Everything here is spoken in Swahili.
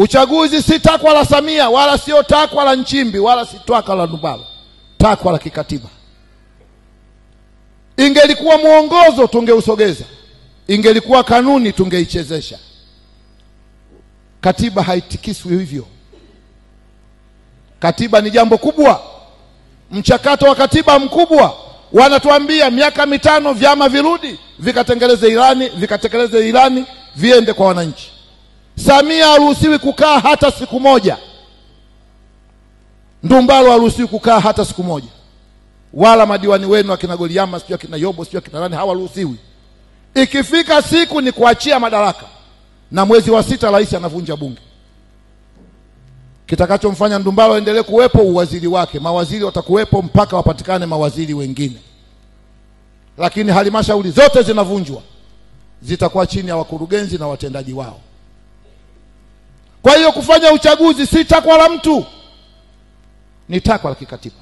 Uchaguzi si takwa la Samia, wala sio takwa la Nchimbi, wala si takwa la Ndumbaro, takwa la kikatiba. Ingelikuwa mwongozo tungeusogeza, ingelikuwa kanuni tungeichezesha. Katiba haitikiswi hivyo. Katiba ni jambo kubwa, mchakato wa katiba mkubwa. Wanatuambia miaka 5 vyama virudi vikatengeleze ilani, vikatekeleze ilani, viende kwa wananchi. Samia haruhusiwi kukaa hata siku moja. Ndumbaro haruhusiwi kukaa hata siku moja. Wala madiwani wenu akina Goliama, sio akina Yobo, sio akina nani, hawaruhusiwi. Ikifika siku ni kuachia madaraka, na mwezi wa 6 rais anavunja bunge. Kitakachomfanya Ndumbaro aendelee kuwepo uwaziri wake, mawaziri watakuwepo mpaka wapatikane mawaziri wengine. Lakini halmashauri zote zinavunjwa, zitakuwa chini ya wakurugenzi na watendaji wao. Kwa hiyo kufanya uchaguzi si takwa la mtu, ni takwa la kikatiba.